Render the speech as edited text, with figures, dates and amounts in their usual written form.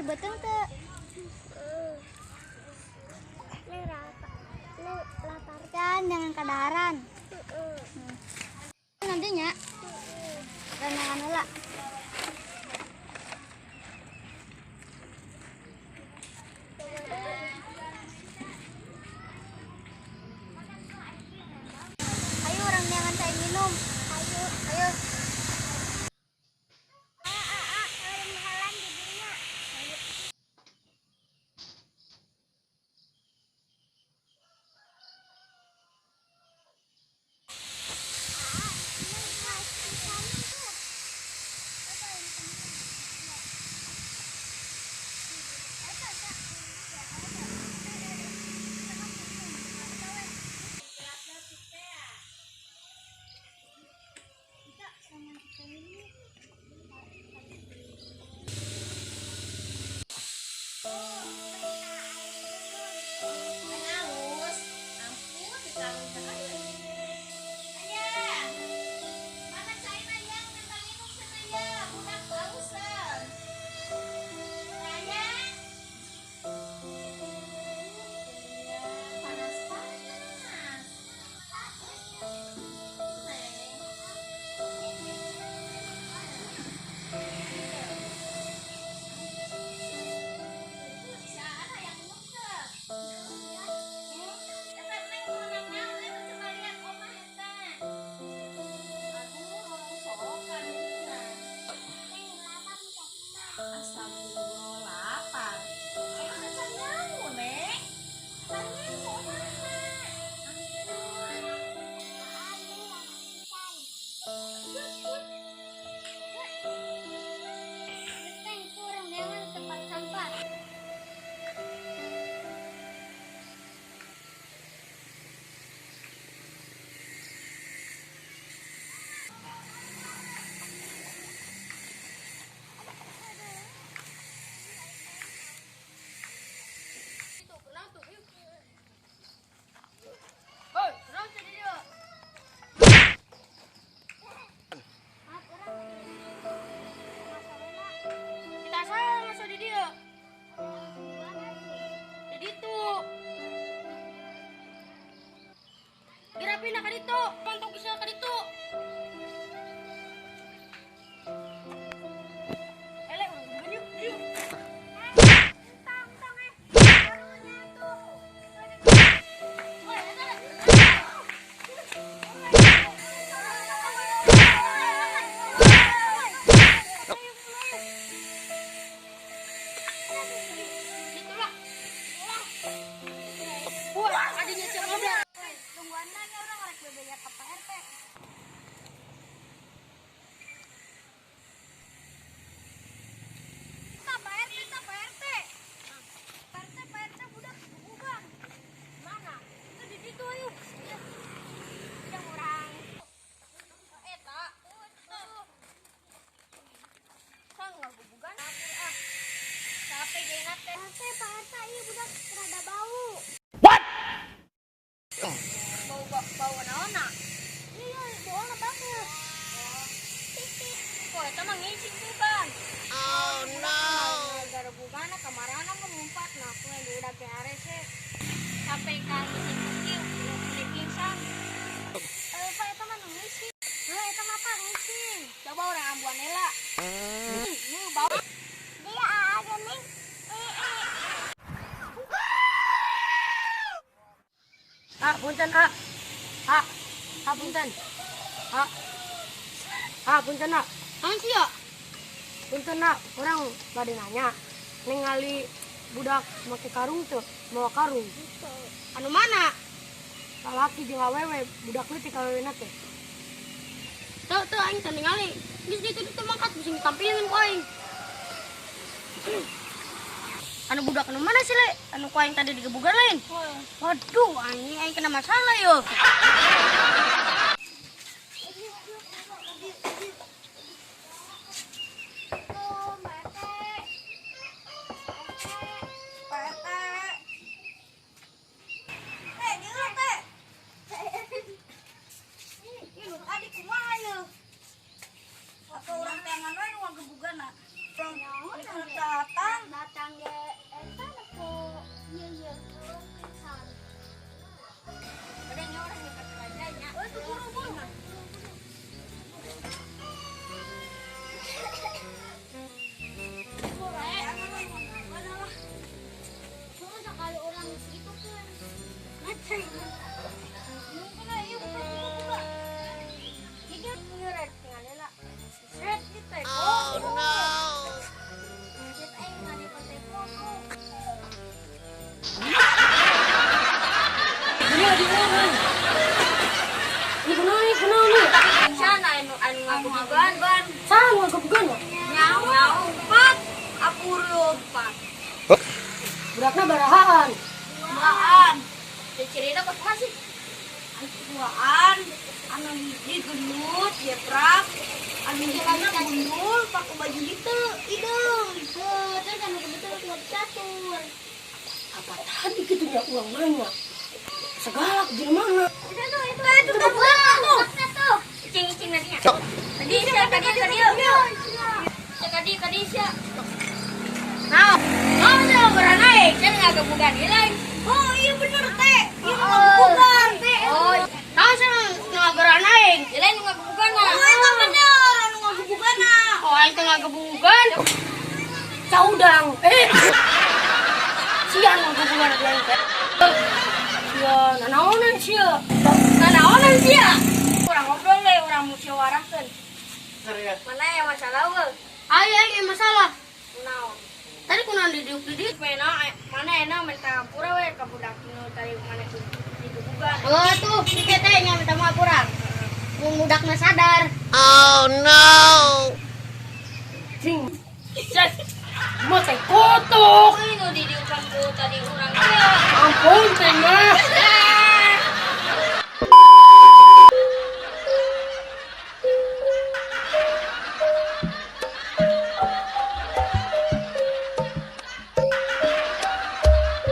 Beuteung teu? Neng lapar. Kan jangan kadaharan. Nantinya. Renangan heula. Ayo urang neangan cai minum. Ayo. Ayo. Urang jalan di dinya. Ayo. Halus. Ampun, dikalungkan. Ayah, mana caina yang minta minum cenah ya, budak ausan. Ayah. Panas-panas. Si Aa yang minum teu? Eta Neng menang naon eta coba lihat omah eta. Aduh, rongsokan eta. Neng lapar teh. Astagfirullah, lapar. Emang can nyaho, Neng? Can nyaho omahna. Ampun. Neng lapar pisan. Neng, itu urang neangan tempat sampah. Hoi, kenapa jadi dia? Maaf, urang masalahna. Kita saya masuk di dia. Di ditu. Geura pindah ka ditu, pantau kisah ka ditu. Ele, urang gebugan yuk, yuk. Tong, tong, eh. Karunya tuh. Woi, eta le. Ditu lah. Wah, adinya siapa ngobrol? Tungguan lagi urang rek bebeja ka Pak RT. Tah, Pak RT, tah, Pak RT. Pak RT, Pak RT, budak gebugan. Mana? Itu di ditu ayo. Yang urang. Eta. Sang ngagebugan. Ah. Capek geuna teh. Pak RT, Pak RT, ieu budak rada bau. Bau bau naonna? Iya, bauna banget. Kok eta mah ngising bukan? Oh no. Garebugana kamarana mah ngumpat nah aku yang budak teh harese. Sampai ka ngising kieu, beli pingsan. Eh, Pak, eta mah nu ngising. Heuh, eta mah Pak ngising. Coba urang ambuan heula. Ini bau. Dia aa geuning. Ah, punten, ah. Ah, ah, punten. Ah, ah, punten, ah. Naon sih ya? Punten, ah. Urang bade nanya. Ningali budak make karung tuh, mawa karung. Anu mana? Lalaki jeung awewe, budak leutik awewena teh. Tuh, tuh aing teu ningali. Geus ditu ditu mangkat bisa ditampilin ku aing. Anu budak anu mana sih, Le? Anu ku aing tadi digebugan lain. Waduh, aing aing kena masalah yo. Tuh, Pak RT. Pak RT. Eh, dia teh. Ini nu tadi kumaha ye? Atau urang teangan we nu ngagebugan. Datang. Datang. Urang ge eta ku ieu ieu pingsan. Ada nyorang nih kata aja nya. Oh, itu buru buru. Cuma sekali orang itu kan. Mungkin ayo buka buka buka. Jadi ngeret tinggal lah. Seret gitu. Oh no. Cet aing mah di pantai foto. Ini di orang. Ini kunaon, ini kunaon nih? Sana anu anu ngagebugan ban. Saha nu ngagebugan ya? Nyawa empat, aku empat. Budakna barahaan. Duaan. Cirina kos masih. Duaan, anu hiji gendut, jeprak, anu hijina gundul, pakai baju gitu, hideung. Heuh, terus anu kebetulan nggak catur. Apa tadi gitu ya uang nanya? Segalak jelema. Itu tuh, itu itu tuh. Tuh. Icing icing nantinya. Tadi sia, tadi tadi. Tadi tadi sia. Nah, nah saya beranai, saya nggak gebugan lain. Oh, iya bener teh. Iya ngagebugan teh. Oh, nah saya nggak beranai, lain nggak gebugan nah. Oh, itu bener anu ngagebugan nah. Oh, aing teh nggak gebugan. Caudang. Eh. Sia ngagebugan lain teh. Sia nanaonan sia. Nanaonan sia. Urang ngobrol le, urang musyawarahkeun. Mana yang masalah eueuh? Ayo, ayo masalah. Naon? Tadi kunaon didiuk-didiuk? Mana mana enak minta hampura we ka budak nu tadi mana tuh digebugan. Oh tuh, kita teh nya minta maaf urang. Mun budakna sadar. Cing. Set. Mah teh kotok. Euy nu didiukan ku tadi urang teh. Ampun teh mah.